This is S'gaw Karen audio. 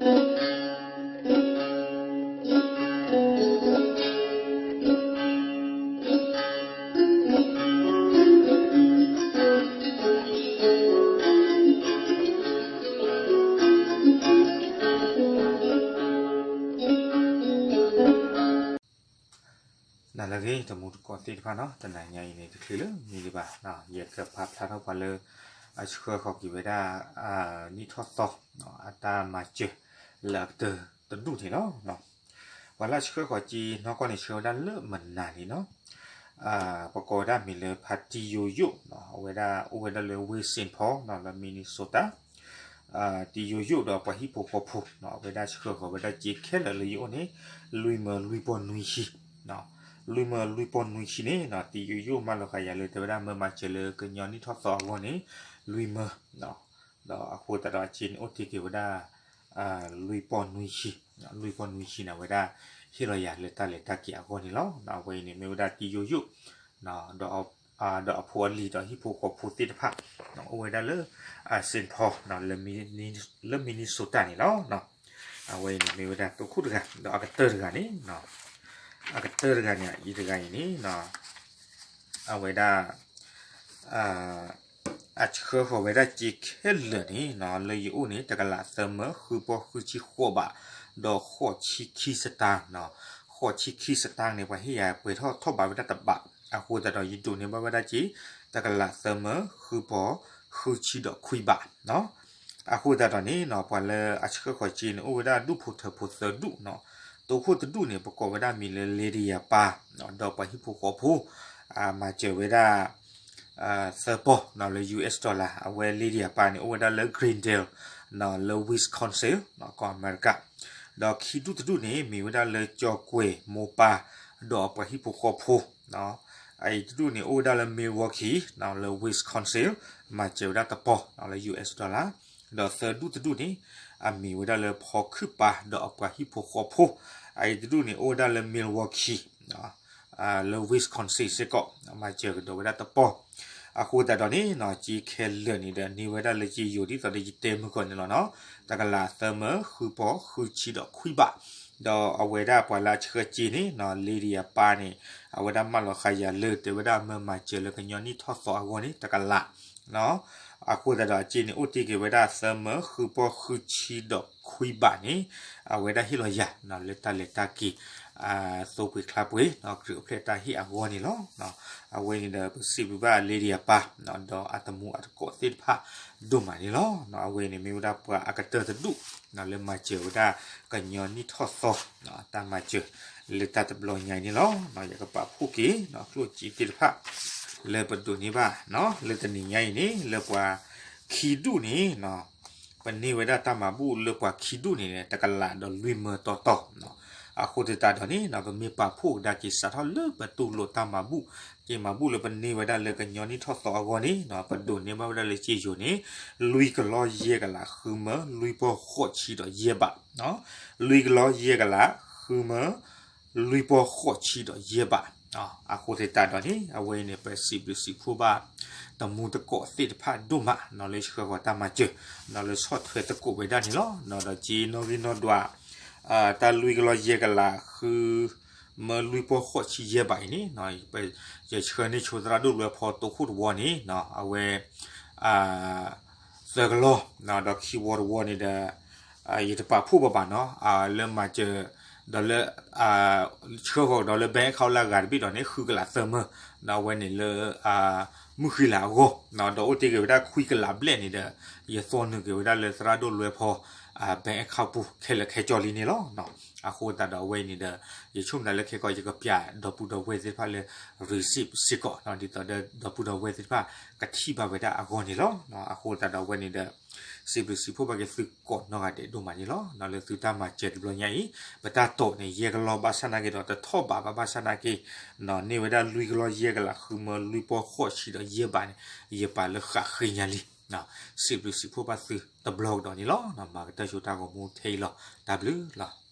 နလၢအဂ့ၤ တမူတကိးသ့ၣ်တဖၣ်နီၤ, တနၤညါအံၤန့ၣ် တချုးလၢမံၤဒံးဘၣ်, ယကဖးဖျါထီၣ်ပှၤလၢ အဆှၢဃီၤက့ၤဝဲဒၣ် နံၣ်ထီၣ်သီ အတၢ်မၤစၢၤ လၢအကတၢၢ်တဒူၣ်န့ၣ်လီၤ. ပှၤလၢအဆှၢဃီၤက့ၤနီၢ်ကီၢ်န့ၣ် ဆှၢဝဲဒၣ်လၢမနၤန့ၣ်နီၤ, ပကိးဝဲဒၣ်မံၤလၢဖါတံယိယိၣ်, အဝဲဒၣ်အိၣ်ဝဲဒၣ်လၢ West Saint Paul လၢ Minnesota, တံယိယိၣ်ဒီးပှၤဟံၣ်ဖိဃီဖိ, အဝဲဒၣ်ဆှၢဃီၤဝဲဒၣ်စ့ခဲလၢာ်လၢယအိၣ်န့ၣ် လွံၢ်မၢလွံၢ်ပီၢ်နွံဆံ, လွံၢ်မၢလွံၢ်ပီၢ်နွံဆံန့ၣ် တံယိယိၣ်မၢလီၤဃာ်ယၤလၢ တဲဝဲဒၣ်မၢမၤစၢၤလၢကညီနံၣ်ထီၣ်သီအဂီၢ်န့ၣ် လွံၢ်မၢ, ဒီးအဃိသတးဒီးအစ့န့ၣ်အိၣ်တ့ၢ်က့ၤဝဲဒၣ် လွံၢ်ပီၢ်နွံဆံ, လွံၢ်ပီၢ်နွံဆံန့ၣ် အဝဲဒၣ်ဟ့ၣ်လီၤယၤလၢတၢ်လဲၤတၢ်က့ၤအဂီၢ်န့ၣ်လီၤ. အဝဲအံၤန့ၣ်မ့ၢ်ဝဲဒၣ်တံယိယိၣ် ဒီးအဖိအလံၤဒီးဟံၣ်ဖိဃီဖိသ့ၣ်တဖၣ် အိၣ်ဝဲဒၣ်လၢ Saint Paul လၢ Minnesota န့ၣ်လီၤ. အဝဲအံၤန့ၣ်မ့ၢ်ဝဲဒၣ်တိခိၣ်တဂၤ, ဒီးအကတၢၢ်တဂၤန့ၣ်, အကတၢၢ်တဂၤန့ၣ် အံၤတဂၤအံၤန့ၣ် အဝဲဒၣ် အဆှၢဃီၤဝဲဒၣ်စ့ခဲလၢာ်န့ၣ် လၢယအိၣ်န့ၣ် တကလးသၢမၢဃုပီၢ်ဃုဆံဃိးဘး, ဒီးဃိးဆံခံစတၣ်, ဃိးဆံခံစတၣ်န့ၣ် ပှၤဟ့ၣ်ယၤပှဲၤထီၣ်ထီၣ်ဘးဝဲဒၣ်တဘး, အဃိသတးဒီးယဒိးန့ၢ်ဘၣ်ဝဲဒၣ်စ့ တကလးသၢမၢဃုပီၢ်ဃုဆံဒီးခွံဘး အဃိသတးဒီးန့ၣ် ပှၤလၢအဆှၢဃီၤစ့န့ၣ် အိၣ်ဝဲဒၣ်ဒူၣ်ဖိထၢဖိသၢဒူၣ်နီၤ, တိခိၣ်တဒူၣ်န့ၣ် ပကိးဝဲဒၣ်မံၤလၢ Lydia Park ဒီးပှၤဟံၣ်ဖိဃီဖိ မၤစၢၤဝဲဒၣ် သၢပီၢ်လၢ US dollar, အဝဲ Lydia Park န့ၣ် အိၣ်ဝဲဒၣ်လၢ Glendale လၢ Wisconsin ကီၢ်အမဲရကၤ, ဒီးခံဒူၣ်တဒူၣ်န့ၣ် မ့ၢ်ဝဲဒၣ်လၢကၠီၤကွဲၤမိၢ်ပၢ် ဒီးပှၤဟံၣ်ဖိဃီဖိ အအံၤတဒူၣ်န့ၣ် အိၣ်ဝဲဒၣ်လၢ Milwaukee လၢ Wisconsin, မၤစၢၤဝဲဒၣ်တပီၢ်လၢ US dollar, ဒီးသၢဒူၣ်တဒူၣ်န့ၣ် အမ့ၢ်ဝဲဒၣ်လၢဖီခုၣ်ပၢ်ဒီးအပှၤဟံၣ်ဖိဃီဖိ, အအံၤတဒူၣ်န့ၣ် အိၣ်ဝဲဒၣ်လၢ Milwaukee လၢ Wisconsin စ့ၢ်ကီး မၤစၢၤကဒီးဝဲဒၣ်တပီၢ်, အဃိသတးဒီးန့ၣ် စ့ခဲလၢာ်န့ၣ်ဒီးန့ၢ်ဝဲဒၣ်လၢစ့ယိၤ ဒ်သိးဒီးယတဲမုၢ်ကီၢ်န့ၣ်လီၤနီၤ, တကလးသၢမၢဃုပီၢ်ဃုဆံဒီးခွံဘး, ဒီးအဝဲဒၣ်ပှၤလၢအဆှၢစ့န့ၣ် Lydia Park န့ၣ် အဝဲဒၣ်မၢလီၤဃာ်ယၤလၢ တဲဝဲဒၣ်မၢမၤစၢၤလၢကညီနံၣ်ထီၣ်သီအဂီၢ်န့ၣ် တကလး အဃိသတးဒီးအစ့န့ၣ် အိၣ်တ့ၢ်က့ၤဝဲဒၣ်သၢမၢဃုပီၢ်ဃုဆံဒီးခွံဘးန့ၣ် အဝဲဒၣ်ဟ့ၣ်လီၤယၤ လၢတၢ်လဲၤတၢ်က့ၤ သိပှ့ၤချါပှ့ၤ ကြၢးအိၣ်ဖျဲၣ်တၢ်ဟ့ၣ်အဂီၢ်န့ၣ်လီၤ. အဝဲန့ၣ်ဒီးပစံးဘျုးဘၣ် Lydia Park ဒီးအတမူအတကိးသ့ၣ်တဖၣ်ဒိၣ်မးန့ၣ်လီၤ. အဝဲန့ၣ်မ့ၢ်ဝဲဒၣ်ပှၤအကတၢၢ်တဒူၣ် လၢမၤစၢၤဝဲဒၣ်ကညီနံၣ်ထီၣ်သီ တၢ်မၤစၢၤလၢတၢ်တဘျီညါအံၤန့ၣ်လီၤ. ယကပာ်ဖှိၣ်က့ၤ ကျိၣ်စ့သ့ၣ်တဖၣ် လၢပဒိးန့ၢ်ဘၣ် လၢတနံၤညါအံၤန့ၣ် လၢပှၤခံဒူၣ်န့ၣ် ပန့ၢ်ဝဲဒၣ်တၢ်မၤဘူၣ်လၢပှၤခံဒူၣ်န့ၣ် တကလးဒီးလွံၢ်မၢတီတီ အဃိသတးဒီးန့ၣ် ပမ့ၢ်ပာ်ဖှိၣ်ကဒါက့ၤစးထီၣ်လၢပတူၢ်လိာ်တၢ်မၤဘူၣ် က့ၤမၤဘူၣ်လၢပန့ၢ်ဝဲဒၣ်လၢကညီနံၣ်ထီၣ်သီအဂီၢ်န့ၣ် ပဒိးန့ၢ်ဘၣ်ဝဲဒၣ်လၢစ့ယိၤန့ၣ် လွံၢ်ကလီယဲၢ်ကလးဃုမၢလွံၢ်ပီၢ်ဃိးဆံဒီးယဲၢ်ဘး, လွံၢ်ကလီယဲၢ်ကလးဃုမၢ လွံၢ်ပီၢ်ဃိးဆံဒီးယဲၢ်ဘး, အဃိသတးဒီးန့ၣ် အဝဲအံၤန့ၣ် ပစံးဘျုးစံးဖှိၣ်ဘၣ် တမူတကိးသ့ၣ်တဖၣ်ဒိၣ်မး လၢဆှၢဃီၤတၢ်မၤစၢၤ လၢဆီၣ်ထွဲသကိးဝဲဒၣ်န့ၣ်လီၤ. ဒီးစ့နီၣ်ဂံၢ်နီၣ်ဒွး တၢ်လွံၢ်ကလီယဲၢ်ကလးဃု မၢလွံၢ်ပီၢ်ဃိးဆံယဲၢ်ဘးအံၤန့ၣ် ယဆှၢန့ၢ်ဆိသရၣ်ဒိၣ်လွဲဖီတိခိၣ်တဝီန့ၣ် အဝဲ သၢကလီ ဒီးခံဝီတဝီန့ၣ်ဒီး ယတပာ်ဖှိၣ်ဘၣ်ဘၣ်နီၤ လၢမၤစၢၤ ဒီးလၢ ဆှၢဃီၤကဒီးလၢ bank account လၢအဂၤတဘ့ၣ်ဒီးန့ၣ် ဃုကလးသၢမၢ ဒီးအဝဲန့ၣ်လၢ မုၢ်ဃံလၤအဂီၢ် ဒီးအိၣ်တ့ၢ်က့ၤဝဲဒၣ်ခွံကလးဘျဲၣ်န့ၣ်ဒီး ယသီနုာ်က့ၤဝဲဒၣ်လၢသရၣ်ဒိၣ်လွဲဖီ bank account ပူၤခဲလၢာ်ခဲဆ့လံန့ၣ်လီၤ. အဃိသတးဒီးအဝဲအံၤန့ၣ်ဒီး ယဆိကမိၣ်သးလၢခဲကီးယကပျးဒီပုၢ်ဒီဝဲၢ်သ့ၣ်တဖၣ်လၢ receipt စ့ၢ်ကီး ဒ်သိးဒီးဒီပုၢ်ဒီဝဲၢ်သ့ၣ်တဖၣ်ကထံၣ်ဘၣ်ဝဲဒၣ်အဂီၢ်န့ၣ်လီၤ. အဃိသတးဒီးအဝဲန့ၣ်ဒီး စံးဘျုးစံးဖှိၣ်ဘၣ်က့ၤသုကိးနီၢ်ဂၤဒဲးဒိၣ်မးန့ၣ်လီၤ. လၢသုတၢ်မၤစၢၤတဘျီညါအံၤ ပတၢ်တိာ်န့ၣ် ယဲၢ်ကလီဘၣ်ဆၣ်နာ်က့ဒီး တထီၣ်ဘးဘၣ်ဘၣ်ဆၣ်နာ်က့ န့ၢ်ဝဲဒၣ်လွံၢ်ကလီယဲၢ်ကလးဃုမၢလွံၢ်ပီၢ်ဃိးဆံဒီးယဲၢ်ဘးန့ၣ် ယပာ်လၢဃးဃ့ညါလံ. စံးဘျုးစံးဖှိၣ်ဘၣ်သုတဘျီကဒီးန့ၣ်လီၤ. မၤကတၢၢ်ဆိတၢ်ဂီၤမူထဲအံၤလီၤ. တၢ်ဘျုးလီၤ.